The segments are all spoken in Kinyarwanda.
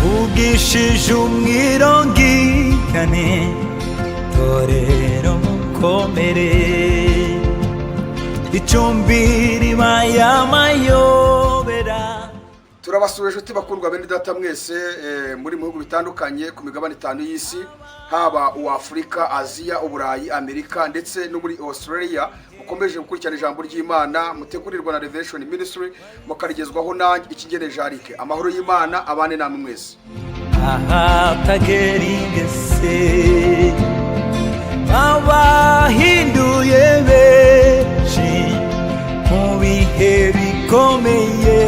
Uvugishije umwirongikane, torero mukomere, icumbi ribaye amayobera. Turabasura inshuti bakundwa, bene data mwese muri mu bihugu bitandukanye ku migabane itanu y'isi, haba uwa Afurika, Aziya, Uburayi, Amerika ndetse no muri Australia. Mukomeje gukurikirana ijambo ry'Imana mutegurirwa na Revelation Ministry, mukarigezwaho nanjye Ikigene Jarike. Amahoro y'Imana abane namwe mwese. Ahatagera ingese abahinduye benshi mu bihe bikomeye,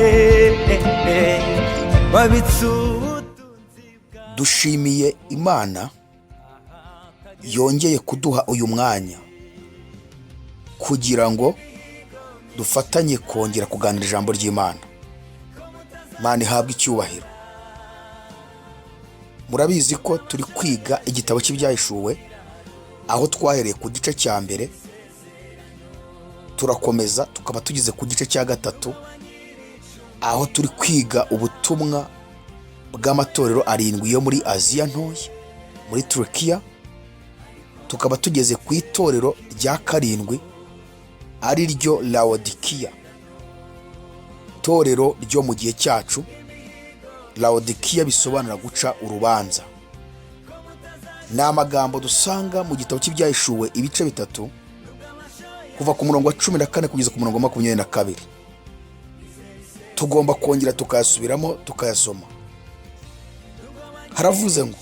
babitse ubutunzi. Dushimiye Imana yongeye kuduha uyu mwanya kugira ngo dufatanye kongera kuganira ijambo ry'Imana. Imana ihabwe icyubahiro. Murabizi ko turi kwiga igitabo cy'Ibyahishuwe, aho twahereye ku gice cya mbere, turakomeza tukaba tugeze ku gice cya gatatu, aho turi kwiga ubutumwa bw'amatorero arindwi yo muri Aziya Ntoya, muri Turukiya. Tukaba tugeze ku itorero rya karindwi, ari ryo Lawodikiya, itorero ryo mu gihe cyacu. Lawodikiya bisobanura guca urubanza. Ni amagambo dusanga mu gitabo cy'Ibyahishuwe, ibice 3, kuva ku murongo wa 14 kugeza ku murongo wa 22. Tugomba kongera tukayasubiramo, tukayasoma. Haravuze ngo,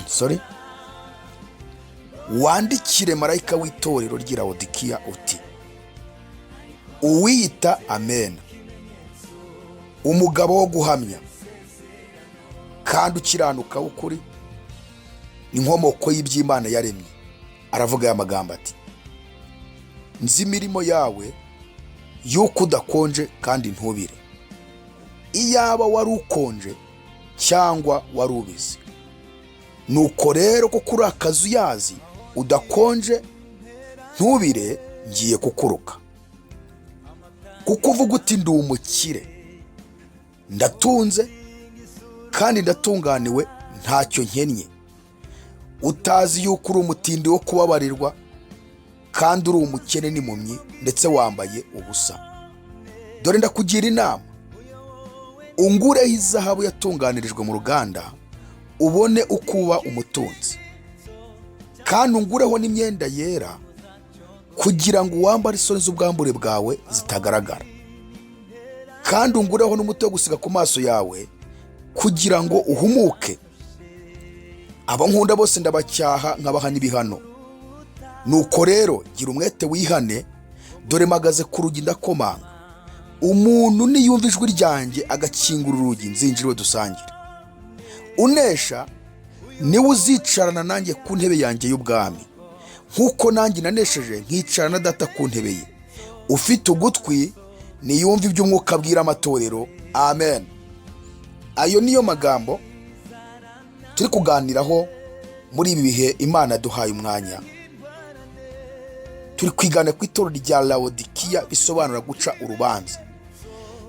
sorry, "Wandikire marayika w'itorero ry'i Lawodikiya uti: Uwiyita Amena, umugabo wo guhamya kandi ukiranuka w'ukuri, inkomoko y'iby'Imana yaremye, aravuga aya magambo ati: Nzi imirimo yawe, y'uko udakonje kandi ntubire. Iyaba wari ukonje cyangwa wari ubizi! Nuko rero kuko uri akazuyazi, udakonje ntubire, ngiye kukuruka. Kuko uvuga uti: Ndi umukire, ndatunze kandi ndatunganiwe, ntacyo nkennye, utazi yuko uri umutindi wo kubabarirwa, kandi uri umukene n'impumyi, ndetse wambaye ubusa. Dore ndakugira inama: ungureho izahabu yatunganirijwe mu ruganda, ubone uko uba umutunzi, kandi ungureho n'imyenda yera, kugira ngo wambare isoni z'ubwambure bwawe zitagaragara, kandi ungureho n'umuti wo gusiga ku maso yawe, kugira ngo uhumuke. Abo nkunda bose ndabacyaha, nkabaha n'ibihano. Nuko rero gira umwete wihane. Dore mpagaze ku rugi ndakomanga. Umuntu niyumva ijwi ryanjye agakingura urugi, nzinjira iwe dusangire. Unesha niwe uzicarana nanjye ku ntebe yanjye y'ubwami, nk'uko nanjye nanesheje nkicarana na Data ku ntebe ye. Ufite ugutwi niyumve ibyo Umwuka abwira amatorero. Amen." Ayo niyo magambo turi kuganiraho muri ibi bihe Imana yaduhaye umwanya. Turi kwigana ku itorero rya Lawodikiya, bisobanura guca urubanza,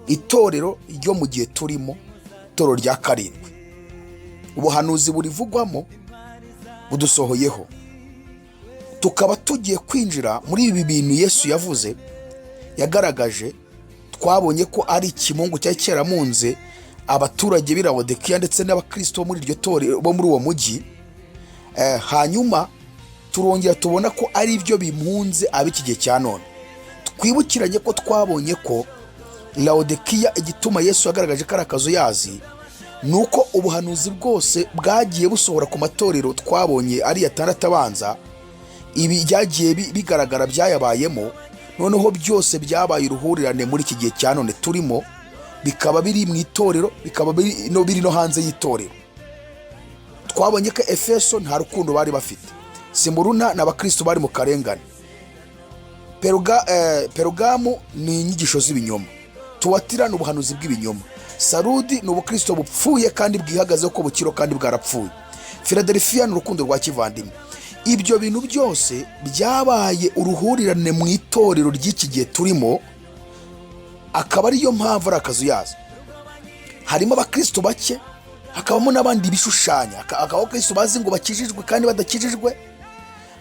itorero ryo mu gihe turimo, itorero rya karindwi. Ubuhanuzi burivugwamo budusohoyeho, tukaba tugiye kwinjira muri ibi bintu Yesu yavuze, yagaragaje. Twabonye ko ari ikimungu cyari cyaramunze abaturage b'i Lawodekiya ndetse n'abakristo bo muri iryo torero, bo muri uwo mujyi. Hanyuma turongera tubona ko ari byo bimunze ab'iki gihe cya none. Twibukiranye ko twabonye ko Lawodekiya, igituma Yesu yagaragaje ko ari akazuyazi, ni uko ubuhanuzi bwose bwagiye busohora ku matorero twabonye ari atandatu abanza, ibi byagiye bigaragara byayabayemo. Noneho byose byabaye uruhurirane muri iki gihe cya none turimo, bikaba biri mu itorero, bikaba biri no hanze y'itorero. Twabonye ko Efeso nta rukundo bari bafite, Simuruna ni abakristo bari mu karengane, Perugamu ni inyigisho z'ibinyoma, Tuwatira ni ubuhanuzi bw'ibinyoma, Sarudi ni ubukristo bupfuye kandi bwihagazeho ko bukiro kandi bwarapfuye, Filadelfiya ni urukundo rwa kivandimwe. Ibyo bintu byose byabaye uruhurirane mu itorero ry'iki gihe turimo, akaba ariyo mpamvu ari akazuyaza. Harimo abakristo bake. Hakabamo n'abandi bishushanya, hakaba abakristo bazi ngo bakijijwe kandi badakijijwe.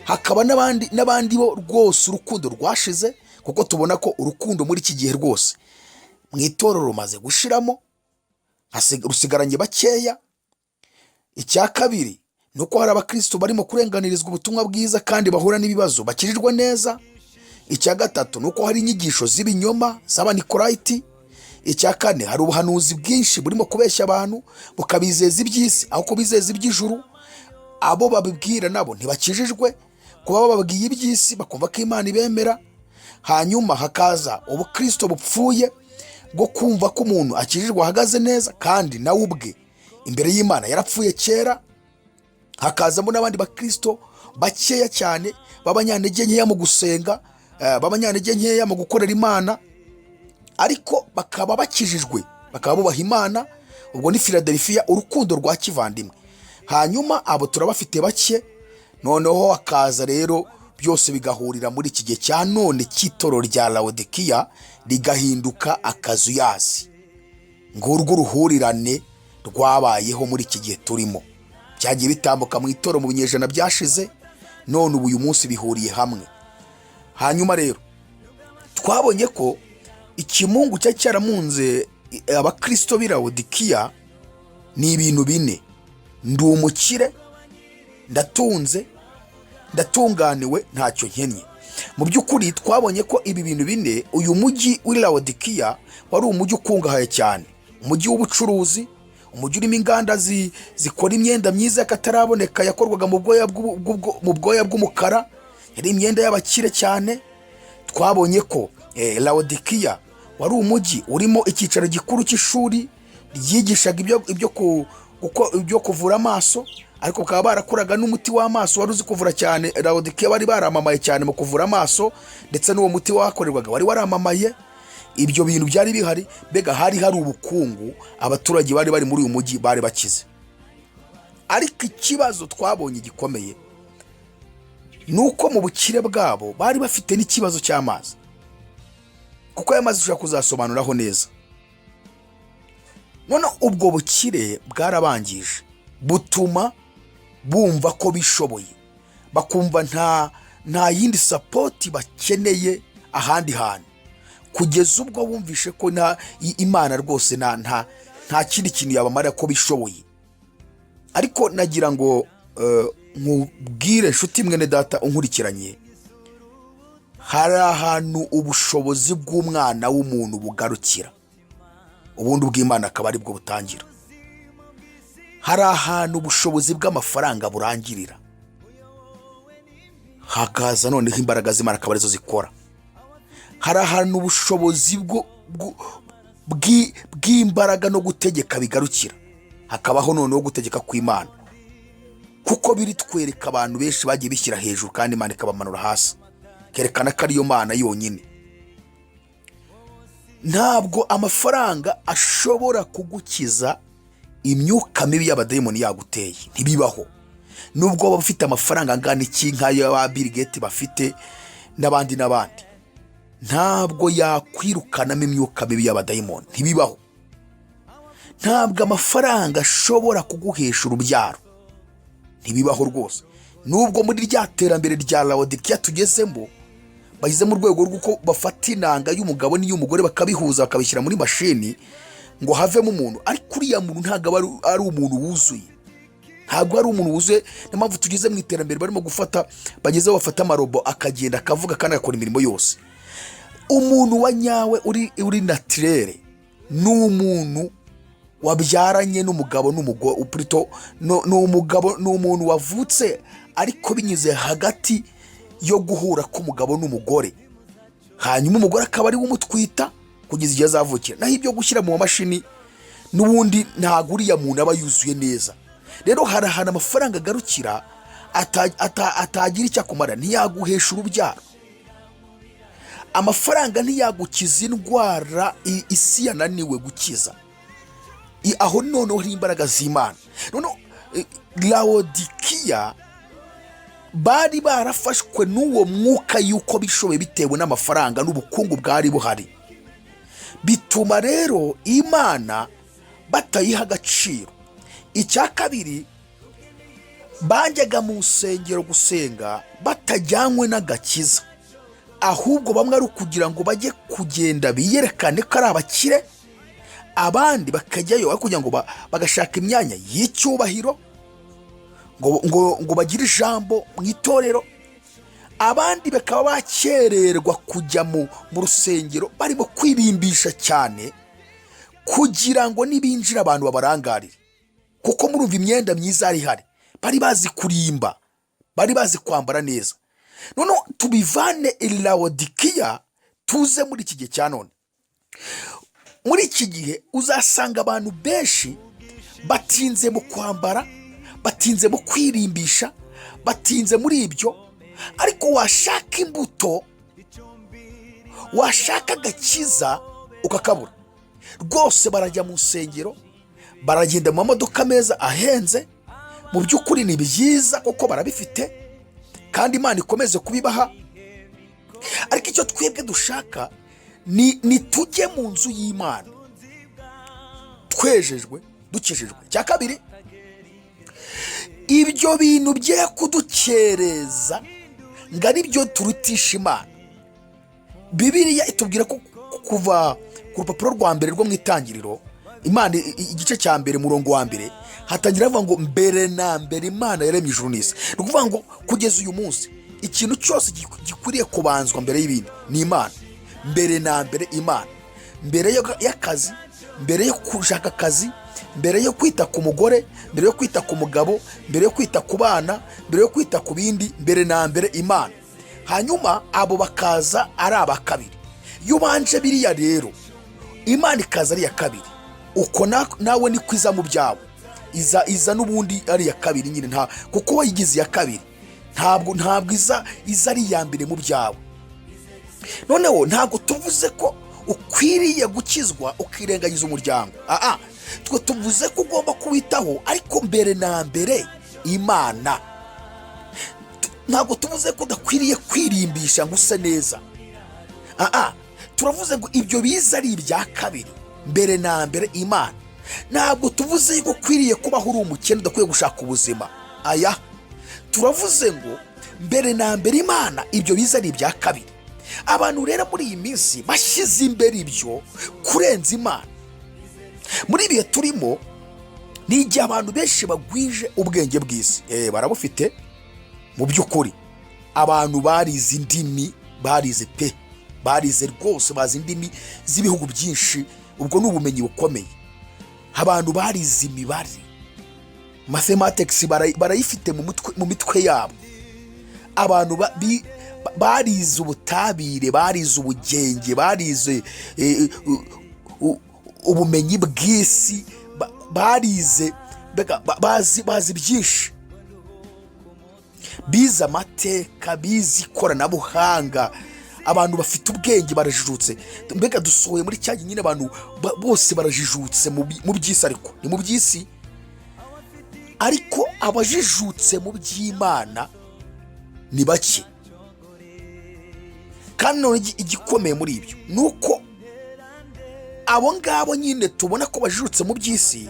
Hakaba n'abandi bo rwose urukundo rwashize, kuko tubona ko urukundo muri iki gihe rwose mu itorero rumaze gushiramo, rusigaranye bakeya. Icya kabiri ni uko hari abakristo barimo kurenganirizwa ubutumwa bwiza kandi bahura n'ibibazo bakijijwe neza. Icya gatatu ni uko hari inyigisho z'ibinyoma z'Abanikorayiti. Icya kane, hari ubuhanuzi bwinshi burimo kubeshya abantu, bukabizeza iby'isi aho kubizeza iby'ijuru. Abo babibwira nabo ntibakijijwe, kuba bababwiye iby'isi bakumva ko Imana ibemera. Hanyuma hakaza ubukristo bupfuye bwo kumva ko umuntu akijijwe, ahagaze neza, kandi nawe ubwe imbere y'Imana yarapfuye kera. Hakazamo n'abandi bakristo bakeya cyane b'abanyantege nkeya mu gusenga, b'abanyantege nkeya mu gukorera Imana, ariko bakaba bakijijwe, bakaba bubaha Imana. Ubwo ni Filadelfiya, urukundo rwa kivandimwe. Hanyuma abo turabafite bake. Noneho hakaza rero byose bigahurira muri iki gihe cya none cy'itorero rya Lawodikiya, rigahinduka akazuyazi. Ngurwo uruhurirane rwabayeho muri iki gihe turimo. Byagiye bitambuka mu itorero mu binyejana byashize, none ubu uyu munsi bihuriye hamwe. Hanyuma rero twabonye ko ikimungu cyari cyaramunze abakristo b'i Lawodikiya ni ibintu bine: ndi umukire, ndatunze, ndatunganiwe, ntacyo nkennye. Mu by'ukuri twabonye ko ibi bintu bine, uyu mujyi w'i Lawodikiya wari umujyi ukungahaye cyane, umujyi w'ubucuruzi, umujyi urimo inganda zikora imyenda myiza y'akataraboneka yakorwaga mu bwoya bw'umukara, yari imyenda y'abakire cyane. Twabonye ko Lawodikiya wari umujyi urimo icyicaro gikuru cy'ishuri ryigishaga ibyo kuvura amaso, ariko bakaba barakoraga n'umuti w'amaso wari uzi kuvura cyane. Lawodikiya bari baramamaye cyane mu kuvura amaso, ndetse n'uwo muti wahakorerwaga wari waramamaye. Ibyo bintu byari bihari. Mbega hari ubukungu, abaturage bari bari muri uyu mujyi bari bakize. Ariko ikibazo twabonye gikomeye ni uko mu bukire bwabo bari bafite n'ikibazo cy'amazi, kuko aya mazi ushobora kuzasobanuraho neza. None ubwo bukire bwarabangije, butuma bumva ko bishoboye, bakumva nta yindi support bakeneye ahandi hantu, kugeza ubwo bumvishe ko nta Imana rwose nta kindi kintu yabamarira, ko bishoboye. Ariko nagira ngo nkubwire, inshuti mwene data unkurikiranye, hari ahantu ubushobozi bw'umwana w'umuntu bugarukira, ubundi ubw'Imana akaba aribwo butangira. Hari ahantu ubushobozi bw'amafaranga burangirira, hakaza noneho imbaraga z'Imana akaba arizo zikora. Hari ahantu ubushobozi bw'imbaraga no gutegeka bigarukira, hakabaho noneho gutegeka kw'Imana, kuko biri twereka abantu benshi bagiye bishyira hejuru kandi Imana ikabamanura hasi, kerekana ko ariyo Mana yonyine. Ntabwo amafaranga ashobora kugukiza imyuka mibi y'abadayimoni yaguteye, ntibibaho. Nubwo waba ufite amafaranga angana iki, nk'ayo ba Bill Gates bafite n'abandi n'abandi, ntabwo yakwirukanamo imyuka mibi y'abadayimoni, ntibibaho. Ntabwo amafaranga ashobora kuguhesha urubyaro, ntibibaho rwose. Nubwo muri rya terambere rya Lawodikiya tugezemo, bageze mu rwego rw'uko bafata intanga y'umugabo n'iy'umugore bakabihuza, bakabishyira muri mashini ngo havemo umuntu, ariko uriya muntu ntabwo aba ari umuntu wuzuye, ntabwo ari umuntu wuzuye. Niyo mpamvu tugeze mu iterambere barimo gufata, bagezeho bafata amarobo akagenda, akavuga kandi agakora imirimo yose. Umuntu wa nyawe uri naturel ni umuntu wabyaranye n'umugabo n'umugore, plutôt ni umugabo, ni umuntu wavutse ariko binyuze hagati yo guhura k'umugabo n'umugore, hanyuma umugore akaba ari we umutwita kugeza igihe azavukira. Naho ibyo gushyira mu mashini n'ubundi ntabwo uriya muntu aba yuzuye neza. Rero hari ahantu amafaranga agarukira, atagira icyo akumara. Ntiyaguhesha urubyaro amafaranga, ntiyagukiza indwara isi yananiwe gukiza. Aho noneho hari imbaraga z'Imana. Noneho Lawodikiya bari barafashwe n'uwo mwuka y'uko bishoboye, bitewe n'amafaranga n'ubukungu bwari buhari, bituma rero Imana batayiha agaciro. Icya kabiri, bajyaga mu nsengero gusenga batajyanywe n'agakiza, ahubwo bamwe ari ukugira ngo bajye kugenda biyerekane ko ari abakire, abandi bakajyayo aho kugira ngo bagashaka imyanya y'icyubahiro, ngo bagire ijambo mu itorero, abandi bakaba bakererwa kujya mu rusengero barimo kwirimbisha cyane kugira ngo nibinjira abantu babarangarire, kuko murumva imyenda myiza yari ihari, bari bazi kurimba, bari bazi kwambara neza. Noneho tubivane i Lawodikiya tuze muri iki gihe cya none. Muri iki gihe uzasanga abantu benshi batinze mu kwambara, batinze mu kwirimbisha, batinze muri ibyo, ariko washaka imbuto, washaka agakiza ukakabura. Rwose barajya mu nsengero, baragenda mu mamodoka meza ahenze. Mu by'ukuri ni byiza kuko barabifite, kandi Imana ikomeze kubibaha, ariko icyo twebwe dushaka ni tujye mu nzu y'Imana twejejwe, dukijijwe. Icya kabiri, ibyo bintu bye kudukereza ngo ari byo turutisha Imana. Bibiliya itubwira ko kuva ku rupapuro rwa mbere rwo mu Itangiriro, Imana, igice cya mbere, umurongo wa mbere, hatangira havuga ngo: "Mbere na mbere Imana yaremye ijuru n'isi." Ni ukuvuga ngo kugeza uyu munsi ikintu cyose gikwiriye kubanzwa mbere y'ibindi ni Imana. Mbere na mbere Imana, mbere y'akazi, mbere yo gushaka akazi, mbere yo kwita ku mugore, mbere yo kwita ku mugabo, mbere yo kwita ku bana, mbere yo kwita ku bindi, mbere na mbere Imana, hanyuma abo bakaza ari aba kabiri. Iyo ubanje biriya rero, Imana ikaza ari iya kabiri, uko nawe niko iza mu byawe, iza n'ubundi ari iya kabiri nyine, nta kuko wayigize iya kabiri, ntabwo iza ari iya mbere mu byawe. Noneho ntabwo tuvuze ko ukwiriye gukizwa ukirengagiza umuryango. Aa, twe tuvuze ko ugomba kuwitaho, ariko mbere na mbere Imana. Ntabwo tuvuze ko udakwiriye kwirimbisha ngo use neza. Aa, turavuze ngo ibyo biza ari ibya kabiri, mbere na mbere Imana. Ntabwo tuvuze yuko ukwiriye kubaho uri umukene, udakwiye gushaka ubuzima. Aya, turavuze ngo mbere na mbere Imana, ibyo biza ari ibya kabiri. Abantu rero muri iyi minsi bashyize imbere ibyo kurenza Imana. Muri ibihe turimo ni igihe abantu benshi bagwije ubwenge bw'isi. Barabufite mu by'ukuri. Abantu barize indimi, barize pe, barize rwose, bazi indimi z'ibihugu byinshi, ubwo ni ubumenyi bukomeye. Abantu barize imibare, mathematics, barayifite mu mitwe yabo. Abantu barize ubutabire, barize ubugenge, barize ubumenyi bw'isi, barize mbega bazi byinshi, bize amateka, bize ikoranabuhanga. Abantu bafite ubwenge, barajijutse. Mbega dusohoye muri cya gihe nyine abantu bose barajijutse mu by'isi, ariko ni mu by'isi, ariko abajijutse mu by'Imana ni bake. Kandi none igikomeye muri ibyo ni uko abo ngabo nyine tubona ko bajijutse mu by'isi,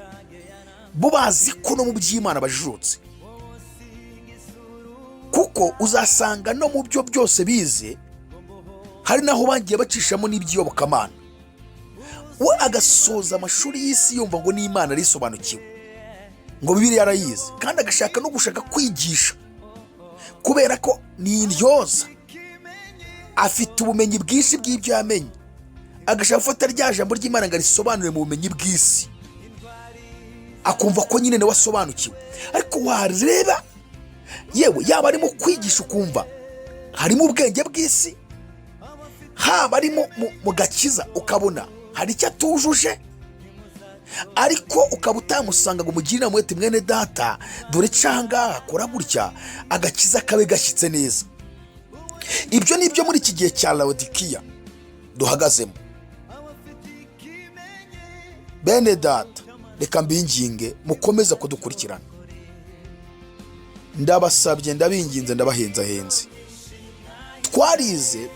bo bazi ko no mu by'Imana bajijutse, kuko uzasanga no mu byo byose bize hari n'aho bagiye bacishamo n'iby'iyobokamana. We agasoza amashuri y'isi yumva ngo n'Imana arisobanukiwe, ngo Bibiliya arayizi, kandi agashaka no gushaka kwigisha kubera ko ni intyoza, afite ubumenyi bwinshi bw'ibyo yamenye, agashaka gufata rya jambo ry'Imana ngo arisobanure mu bumenyi bw'isi, akumva ko nyine nawe asobanukiwe. Ariko wareba, yewe, yaba arimo kwigisha ukumva harimo ubwenge bw'isi, haba arimo mu gakiza ukabona hari icyo atujuje, ariko ukaba utamusanga ngo umugire inama uti: "Mwene data, dore cyangwa kora gutya agakiza kabe gashyitse neza." Ibyo ni byo muri iki gihe cya Lawodikiya duhagazemo. Bene data, reka mbinginge mukomeze kudukurikirana. Ndabasabye, ndabinginze, ndabahenzahenze. Twarize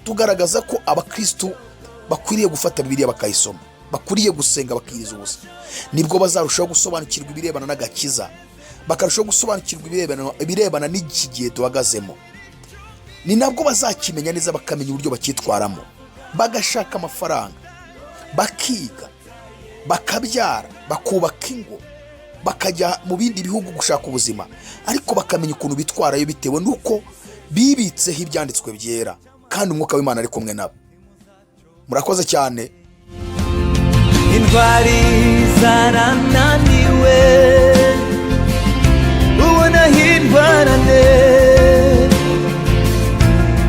tugaragaza ko abakristu bakwiriye gufata Bibiliya bakayisoma. Bakwiriye gusenga bakiriza ubusa. Nibwo bazarushaho gusobanukirwa ibirebana n'agakiza, bakarushaho gusobanukirwa ibirebana n'iki gihe duhagazemo. Ni nabwo bazakimenya neza, bakamenya uburyo bacyitwaramo, bagashaka amafaranga, bakiga, bakabyara, bakubaka ingo, bakajya mu bindi bihugu gushaka ubuzima, ariko bakamenya ukuntu bitwarayo bitewe n'uko bibitseho ibyanditswe byera kandi Umwuka w'Imana ari kumwe nabo. Murakoze cyane. Intwari zarananiwe, ubona hindwarane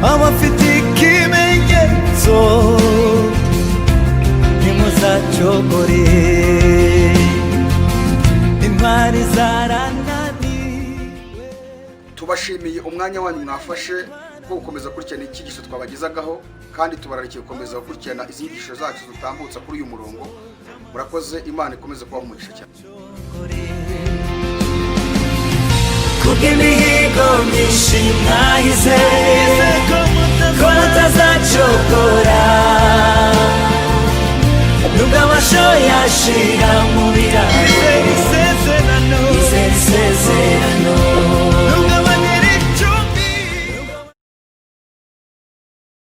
abafite ikimenyetso, ntimuzacogore. Intwari zarananiwe. Tubashimiye umwanya wanyu mwafashe wo gukomeza gukurikirana icyigisho twabagezagaho, kandi tubararikiye gukomeza gukurikirana izi nyigisho zacu dutambutsa kuri uyu murongo. Murakoze, Imana ikomeze kubaha umugisha cyane. Kubw'imihigo myinshi mwahize ko mutazacogora, nubwo amasho yashira mu biraro, izere isezerano.